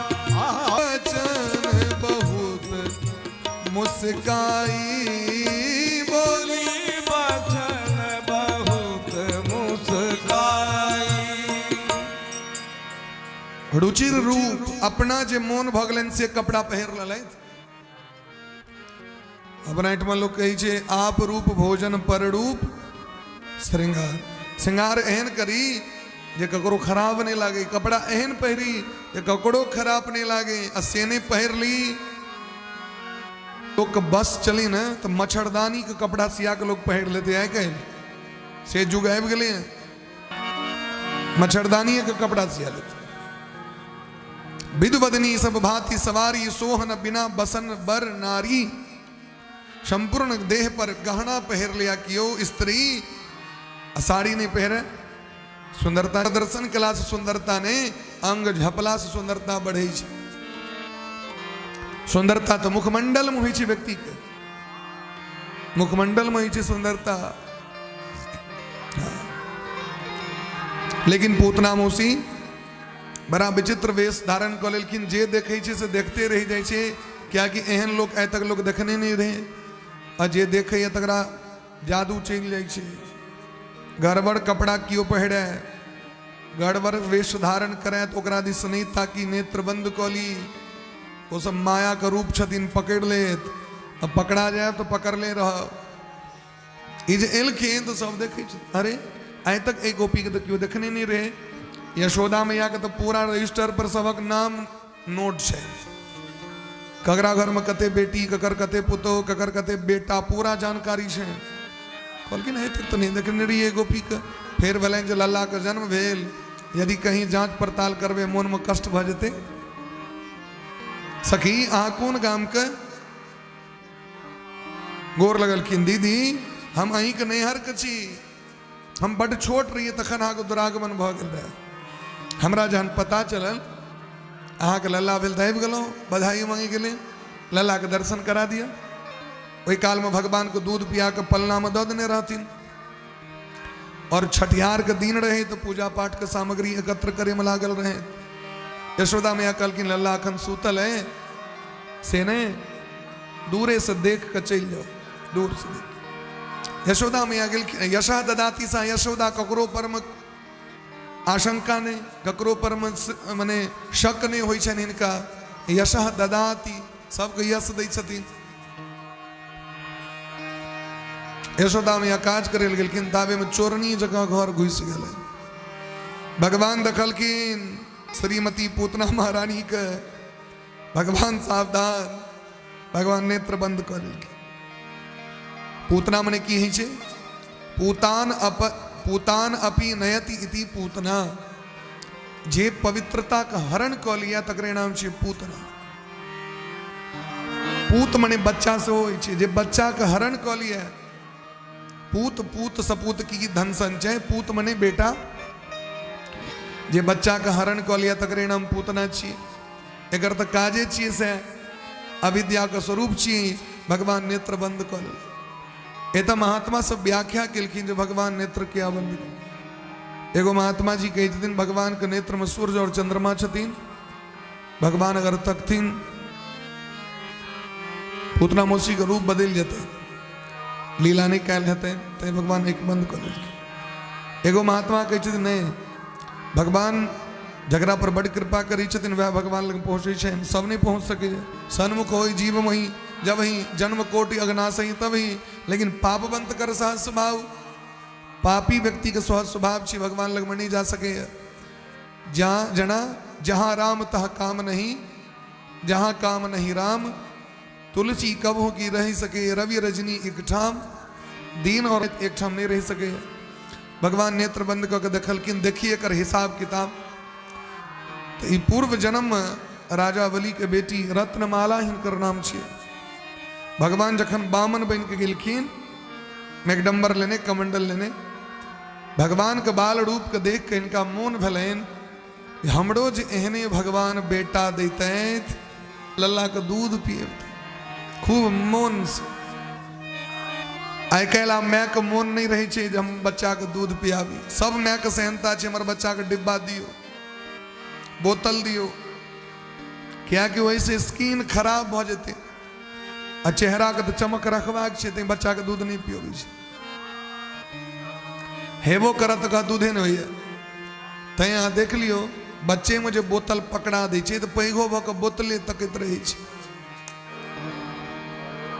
बचन बहुत मुस्काई, बोली बोली बचन बहुत मुस्काई। रुचिर रूप अपना जे मोन भऽ गेलनि से कपड़ा पहिर लेलथि। अपना एहिठमा लोक कहै छै आप रूप भोजन पर रूप श्रृंगार। श्रृंगार एहन करी जे ककरो खराब नहि लागे, कपड़ा एहन पहिरी जे ककरो खराब नहि लागे, आ से नहि पहिर ली। लोक बस चली ने तऽ मच्छरदानी के कपड़ा सिया के लोग पहिर लेते आइ काल्हि, से युग आबि गेलै हँ, मच्छरदानी के कपड़ा सिया लेते। विधुवदनी सब भांति सवारी, सोहन बिना बसन बर नारी। संपूर्ण देह पर गहना पहिर लिया कियो स्त्री, आ साड़ी नहीं पहिरे। सुंदरता दर्शन कला से सुंदरता नहीं, अंग झपला से सुंदरता बढ़े छै। सुंदरता तो मुखमंडल में होइ छै, व्यक्ति के मुखमंडल में होइ छै सुंदरता। लेकिन पूतना मौसी बड़ा विचित्र वेश धारण कऽ लेलखिन, जे देखै छै से देखते रहि जाइ छै, कियाकि एहन लोक आइ तक लोक देखने नहि रहै, आ जे देखैए तकरा जादू चलि जाइ छै। गड़बड़ कपड़ा केओ पहिरे, गड़बड़ वेश धारण करे तऽ ओकरा दिस नहि ताकी, नेत्र बंद कऽ ली। ओ सब मायाके रूप छथिन, पकड़ि लेत, आ पकड़ा जायब तऽ पकड़ले रहब। ई जे एलखिन तऽ सब देखै छै, अरे आइ तक एहि गोपीके तऽ केओ देखने नहि रहै। यशोदा मैयाके तऽ पूरा रजिस्टर पर सबक नाम नोट छै, ककरा घरमे कते बेटी, ककर कते पुतोह, ककर कते बेटा, पूरा जानकारी छै। कहलखिन आइ तक तऽ नहि देखने रहियै गोपीके। फेर भेलनि जे लल्लाके जन्म भेल, यदि कहीं जाँच पड़ताल करबै मोनमे कष्ट भऽ जेतै। सखी अहाँ कोन गामके? गोर लगलखिन, दीदी हम अहीँके नैहरके छी, हम बड्ड छोट रहियै तखन अहाँके दुरागमन भऽ गेल रहै। हमरा जहन पता चलल अहाँके लल्ला भेल तऽ आबि गेलहुँ बधाई मांगि गेलै, लल्लाके दर्शन करा दिअ। ओहि कालमे भगवानके दूध पिया कऽ पलनामे दऽ देने रहथिन, और छठिहारके दिन रहै तऽ पूजा पाठके सामग्री एकत्र करैमे लागल रहै। यशोदा मैया कहलखिन लल्ला अखन सुतल है से नहि, दूरे से देख कऽ चलि जाउ, दूर से देख। यशोदा मैया गेलखिन, यशा ददाती सा यशोदा, ककरो पर मे आशंका नहि, ककरो पर मे मने शक नहि होइ छनि हिनका। यशः ददाती, सबके यश दै छथिन। यशोदा मैया काज करै लए गेलखिन, ताबेमे चोरनी जकाँ घर घुसि गेलै। भगवान देखलखिन श्रीमती पूतना महारानीके, भगवान सावधान, भगवान नेत्र बंद कऽ लेलखिन। पूतना मने की होइ छै? पूतान अप पूतान अपि नयति इति पूतना। जे पवित्रता के हरण कऽ लिया तकरे नाम छै पूतना। पूत मने बच्चा से होइ छै, जे बच्चा के हरण कऽ लिया। पूत पूत सपूत की धन संचय, पूत मने बेटा, जे बच्चा के हरण कऽ लिया तकरे नाम पूतना छियै। एकर तऽ काजे छियै से अविद्या के स्वरूप छियै। भगवान नेत्र बंद कऽ लेलक। एतऽ महात्मा सब व्याख्या केलखिन जे भगवान नेत्र किया बंद केलखिन। एगो महात्मा जी कहै छथिन भगवान के नेत्र में सूर्य और चंद्रमा छथिन, भगवान अगर तकथिन पूतना मौसी के रूप बदलि जेतै, लीला नहि कयल हेतै, तैं भगवान एक बंद कऽ देलखिन। एगो महात्मा कहै छथिन नहि, भगवान जकरा पर बड़ कृपा करै छथिन वएह भगवान लग पहुँचै छनि, सब नहि पहुँच सकैए। सन्मुख होई जीव मही जब ही जन्म कोटि अग्नासही तब ही, लेकिन पापवंत कर सहज स्वभाव, पापी व्यक्ति के सहज स्वभाव छी, भगवान लग में नहीं जा सकैए। जहाँ जना जहाँ राम तह काम नहीं, जहाँ काम नहीं राम, तुलसी कबहु की रह सके रवि रजनी एक ठाम, दिन और एक ठाम नहीं रह सके। भगवान नेत्र बंद कऽ के देखलखिन, देखिए एकर हिसाब किताब। तऽ ई पूर्व जन्म राजा बलि के बेटी रत्नमाला हिनकर नाम छियै। भगवान जखन बामन बनि के गेलखिन, मेघडम्बर लेने कमंडल लेने, भगवान के बाल रूप के देख के हिनका मोन भेलनि हमरो जे एहने भगवान बेटा दैतथि, लल्ला के दूध पियबतै खूब मोन से। आइ काल्हि आब मायके मोन नहि रहै छै जे हम बच्चाके दूध पियाबी। सब मायके सेहनता छै हमर बच्चाके डिब्बा दियौ, बोतल दियौ, कियाकि ओहिसँ स्किन खराब भऽ जेतै आ चेहराके तऽ चमक रखबाक छै, तैं बच्चाके दूध नहि पियबै छै। हेबो करत तऽ कहत दूधे नहि होइए। तैं अहाँ देख लियौ, बच्चेमे जे बोतल पकड़ा दै छै तऽ पैघो भऽ कऽ बोतले तकैत रहै छै,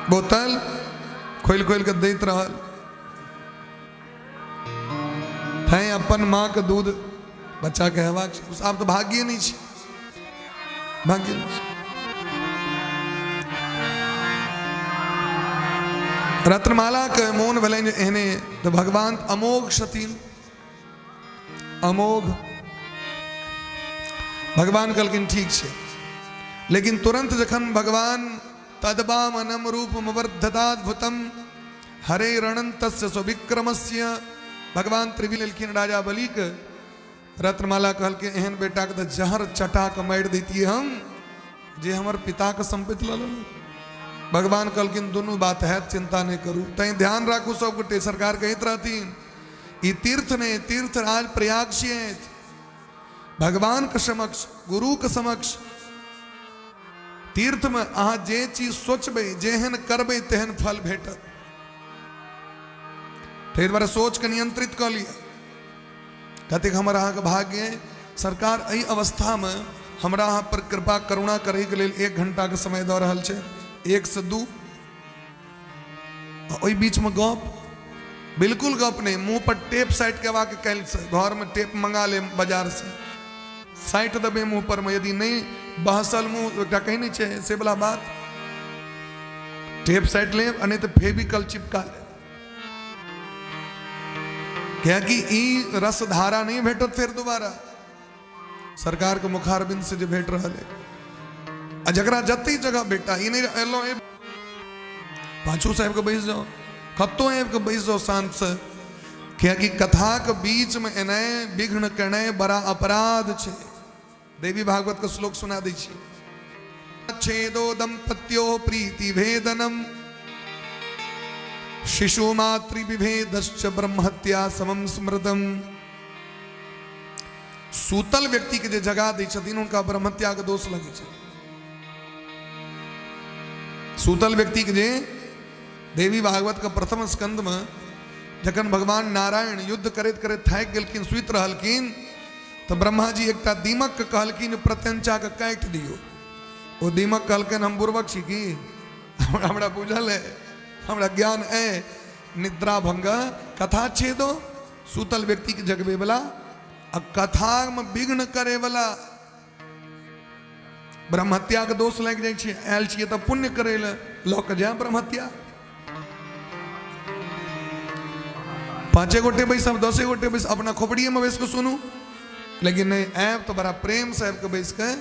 बोतल खोलि खोलि कऽ दैत रहल। तैं अपन माँके दूध बच्चाके हेबाक छै। आब तऽ भाग्ये नहि छै, भाग्ये नहि छै। रत्नमालाके मोन भेलनि जे एहने तऽ भगवान अमोघ छथिन, अमोघ। भगवान कहलखिन ठीक छै, लेकिन तुरंत जखन भगवान तदवामनम रूपमवर्धताद्भुतम हरे रणन्तस्य स्वविक्रमस्य, भगवान त्रिवी लेलखिन राजा बलिके। रत्नमाला कहलखिन एहन बेटाके तऽ जहर चटा कऽ मारि दैतियै हम, जे हमर पिताके सम्पत्ति लऽ लेलक। भगवान कहलखिन दुनू बात हैत, चिंता नहि करू। तैं ध्यान राखू सब गोटे, सरकार कहैत रहथिन ई तीर्थ नहि, तीर्थ राज प्रयाग छियै। भगवान के समक्ष, गुरु के समक्ष, तीर्थ में अहाँ जे चीज सोचबै, जेहन करबै तेहन फल भेटत। ताहि दुआरे सोच के नियंत्रित कऽ लिअ। कतेक हमर अहाँके भाग्य अइ, सरकार एहि अवस्थामे हमरा अहाँ पर कृपा करुणा करैके लेल 1 घंटाके समय दऽ रहल छै, 1 से 2। ओहि बीचमे गप बिल्कुल गप नहि, मुँह पर टेप साटि के अबाक काल्हिसँ घरमे टेप मंगा लेब बाजारसँ, साटि देबै मुँह पर मे, यदि नहि बहसल मुँह, एकटा कहै नहि छै से वला बात, टेप साटि लेब आ नहि तऽ फेविकल चिपका लेब, कियाकि ई रसधारा नहि भेटत फेर दोबारा सरकार के मुखारबिंद से जे भेट रहल है। आ जकरा जते जगह भेटा, ई नहि एलहुँ पाछू से आबि कऽ बैस जाओ, कतहु आबि कऽ बैस जाओ शांत से, कियाकि कथाक बीच में एनाइ विघ्न केनाइ बड़ा अपराध छै। देवी भागवत के श्लोक सुना दै छी। छेदो दंपत्यो प्रीति भेदनम शिशु मातृ विभेदश्च ब्रह्महत्या समम स्मृतम। सूतल व्यक्ति के जे जगा दै छथिन हुनका ब्रह्महत्या के दोष लगै छै। सूतल व्यक्ति के जे देवी भागवत के प्रथम स्कंद में जखन भगवान नारायण युद्ध करैत करैत थाकि गेलखिन, सुति रहलखिन, तऽ ब्रह्मा जी एकटा दीमक के कहलखिन प्रत्यंचा के काटि दियौ। ओ दीमक कहलखिन हम बुड़बक छी की, हमरा बुझल है, हमरा ज्ञान है। निद्रा भंग कथा छेदो, सूतल व्यक्ति के जगबे वाला आ कथा में विघ्न करे वाला ब्रह्महत्या के दोष लागि जाइ छै। आयल छियै तऽ पुण्य करे लए लऽ कऽ जायब ब्रह्महत्या। पाँचे गोटे बैसब, 10 गोटे बैस, अपना खोपड़िएमे बैस कऽ सुनू, लेकिन नहि आयब तऽ बड़ा प्रेमसँ आबि कऽ बैस कऽ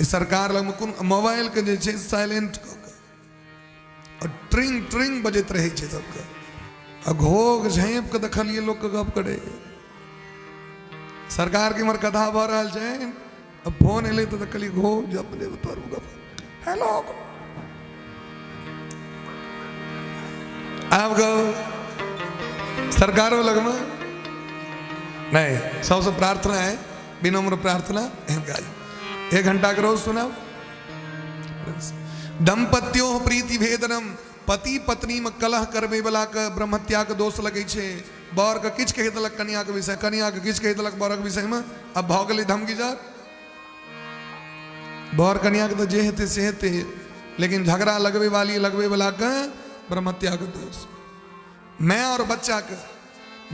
सरकार लगमे कोन मोबाइलके जे छै साइलेंट कऽ कऽ आओर ट्रिंग ट्रिंग बजैत रहै छै सबके, आ घोघ झाँपि कऽ देखलियै लोकके गप करै। सरकारके इम्हर कथा भऽ रहल छै, आ फोन एलै तऽ देखलियै घोघ झपने तोर गप, हेलो आब गौ सरकारो लगमे नहीं। सबसे प्रार्थना है, विनम्र प्रार्थना, एहन काज 1 घंटा के रोज सुनाब। दंपत्यो प्रीति भेदनम, पति पत्नी में कलह करबे वाला के ब्रह्महत्या के दोष लगे छे। बर के किछ कहि देलक कनिया के विषय, कनिया के किछ कहि देलक बरक विषय में, अब भऽ गेलै धमगीजर। बर कनिया के तऽ जे हेतै से हेतै, लेकिन झगड़ा लगबे वाली लगबे वाला के ब्रह्महत्या के दोष। माय और बच्चा के,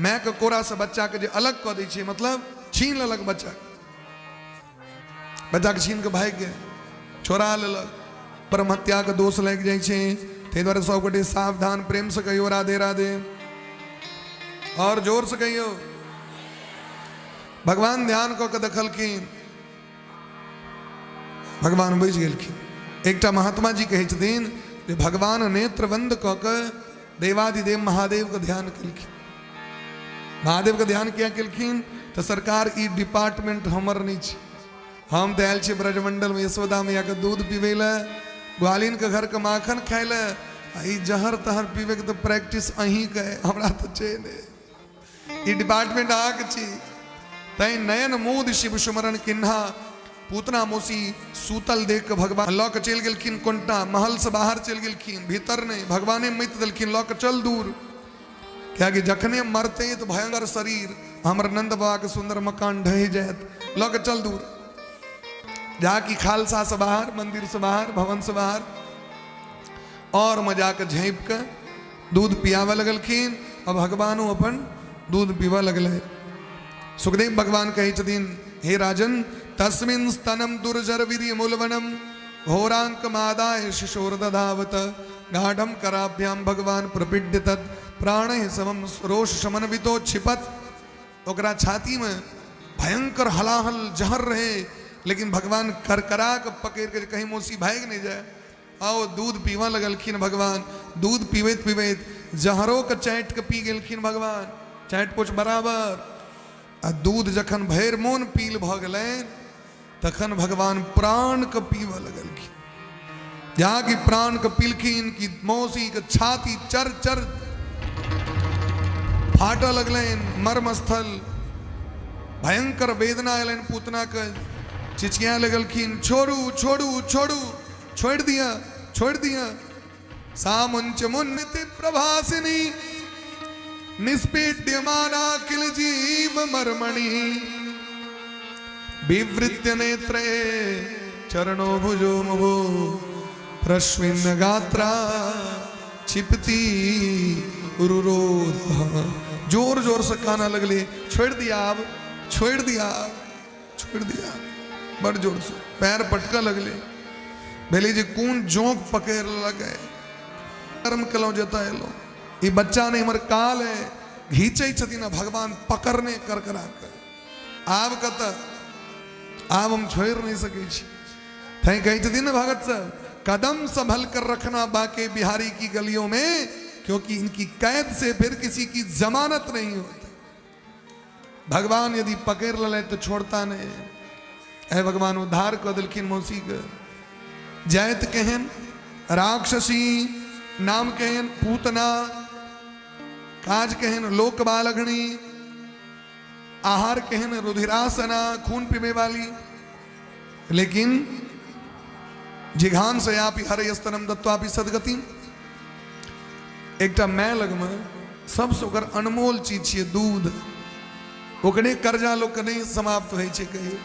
माय के कोरा से बच्चा के जे अलग कऽ दै छै, मतलब छीन लेलक बच्चा के, बच्चा के छीन के भागि गेल, चोरा लेलक, ब्रह्महत्या के दोष लागि जाइ छै। ताहि दुआरे सब गोटे सावधान, प्रेम से कहियो राधे राधे, और जोर से कहियो। भगवान ध्यान कऽ के देखलखिन, भगवान बुझि गेलखिन। एकटा महात्मा जी कहै छथिन जे भगवान नेत्र बंद कऽ के देवादिदेव महादेव के ध्यान केलखिन। महादेव के ध्यान किया केलखिन? तऽ सरकार ई डिपार्टमेंट हमर नहि छै, हम तऽ आयल छी ब्रजमंडल में यशोदा मैया के दूध पीबै लए, ग्वालिन के घर के माखन खाय लए, आ ई जहर तहर पीबै के तऽ प्रैक्टिस अहीं के है, हमरा तऽ छै नहि, ई डिपार्टमेंट अहाँके छी। तैं नयन मोद शिव सुमरन किन्हा, पूतना मौसी सूतल देख के भगवान लऽ के चलि गेलखिन कोन्टा महल से बाहर चलि गेलखिन, भीतर नहि, भगवाने मति देलखिन लऽ के चल दूर, कियाकि जखने मरते तऽ भयंकर शरीर हमर नंद बाबा के सुंदर मकान ढहि जायत, लऽ के चल दूर। जाकि खालसा से बाहर, मंदिर से बाहर, भवन से बाहर, और मजा के झाँपि के दूध पियाबऽ लगलखिन, आ भगवानो अपन दूध पीबऽ लगलै। सुखदेव भगवान कहै छथिन, हे राजन, तस्मिन स्तनम दुर्जर वीर्य मूलवनम घोरांक मादाय शिशोर दधावत गाढ़म कराभ्याम भगवान प्रपीड्य तत् प्राण समम रोष समन्वितो क्षिपत। ओकरा छाती में भयंकर हलाहल जहर रहे, लेकिन भगवान करकरा के पकड़ के कहीं मौसी भागि नहीं जाए, आओ दूध पीबऽ लगलखिन भगवान। दूध पीबैत पीबैत जहरो के चाटि के पी गेलखिन भगवान, चाटि पोछ बराबर। आ दूध जखन भरि मोन पील भऽ गेलनि तखन भगवान प्राण के पीबऽ लगलखिन। जहाँ कि प्राण के पीलखिन कि मौसी के छाती चर चर फाटऽ लगलनि, मर्मस्थल भयंकर वेदना एलनि पूतना के, चिचिया लगलखिन, छोड़ू छोड़ू छोड़ू, छोड़ दिया छोड़ दिया। सामुंच मुन्नति प्रभासिनी निष्पीड्यमाना किल जीव मर्मणि विवृत्य नेत्रे चरणो भुजो मुभो प्रश्विन गात्रा छिपती रुरोध। जोर जोर से काना लगले, छोड़ दिया अब, छोड़ दिया, छोड़ दिया, बड़ जोर से पैर पटका लगले। भेलै जे कोन जोंक पकड़ लेलक, कर्म केलहुँ जतऽ एलहुँ, ई बच्चा नहि हमर काल है, घीचै छथिन आ भगवान पकड़ने करकरा कऽ, आब कतऽ, आब हम छोड़ि नहि सकै छी। तैं कहै छथिन ने भगत सब, कदम संभल कर रखना बाके बिहारी की गलियों में, क्योंकि इनकी कैद से फिर किसी की जमानत नहीं होती। भगवान यदि पकड़ लेले तो छोड़ता नहीं। हे भगवान उद्धार कऽ देलखिन मौसी के। जाइत केहन राक्षसी, नाम केहन पूतना, काज केहन लोक बालघनी, आहार केहन रुधिरासना, खून पीबे वाली, लेकिन जिघान से आप हर स्तनम दत्वापि सदगति। एकटा my लगमे सबसँ ओकर अनमोल चीज छियै दूध, ओकरे कर्जा लोकके नहि समाप्त होइ छै कहियो।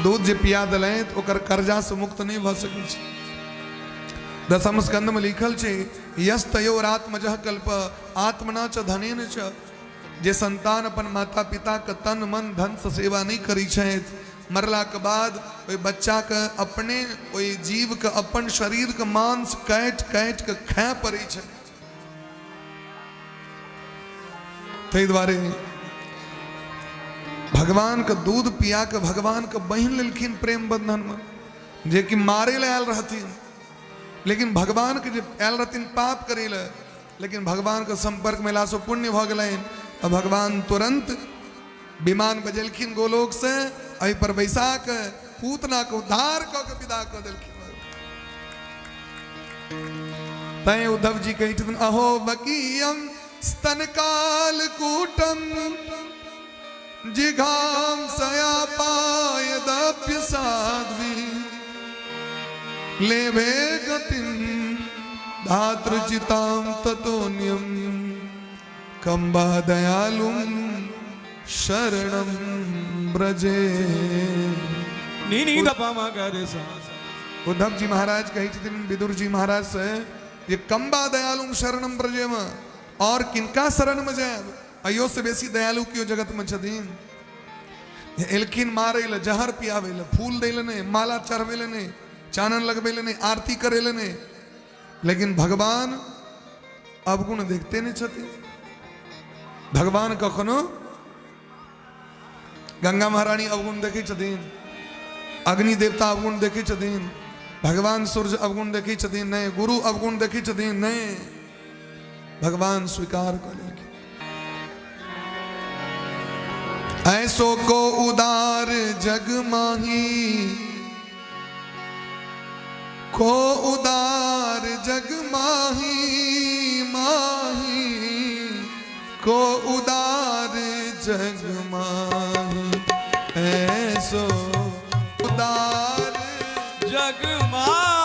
दूध जे पिया देलनि तऽ ओकर कर्जासँ मुक्त नहि भऽ सकै छै। दसम स्कंद में लिखल छै, यस्तयोरात्मजः कल्प आत्मना च धनेन च। जे संतान अपन माता पिता के तन मन धन से सेवा नहीं करी छथि, मरला के बाद ओहि बच्चा के अपने ओहि जीव के अपन शरीर के मांस काटि काटि के खाय पड़ै छै। ताहि दुआरे भगवानके दूध पिया कऽ भगवानके बहिन लेलखिन प्रेम बंधनमे, जे कि मारे लए आयल रहथिन, लेकिन भगवानके जे आयल रहथिन पाप करै लए, लेकिन भगवानके संपर्कमे अयलासँ पुण्य भऽ गेलनि। आ भगवान तुरन्त विमान बजेलखिन गोलोक से, एहि पर बैसा कऽ पूतना के उद्धार कऽ के विदा कऽ देलखिन। तैं उद्धव जी कहै छथिन, अहो बकीयम स्तन काल कूटम जिघाम सया पाय दप्य साध्वी लेभे गतिम धातृचिताम ततोन्यम कम्बा दयालुम शरणम ब्रजे। नी नी द प म ग रे सा। उद्धव जी महाराज कहै छथिन विदुर जी महाराज से जे कम्बा दयालुम शरणम ब्रजेम, और किनका शरण में जायब, अयो से बेसी दयालु केओ जगत में छथिन? जे एलखिन मारै लए, जहर पियाबै लए, फूल दै लए नहि, माला चढ़बै लए नहि, चानन लगबै लए नहि, आरती करै लए नहि, लेकिन भगवान अवगुण देखते नहि छथिन। भगवान कखनो गंगा महारानी अवगुण देखै छथिन? अग्नि देवता अवगुण देखै छथिन? भगवान सूर्य अवगुण देखै छथिन? नहि। गुरु अवगुण देखै छथिन? नहि। भगवान स्वीकार कऽ लेलखिन। ऐसो को उदार जग माही, को उदार जग माही माही, को उदार जग माही, ऐसो उदार जग माही।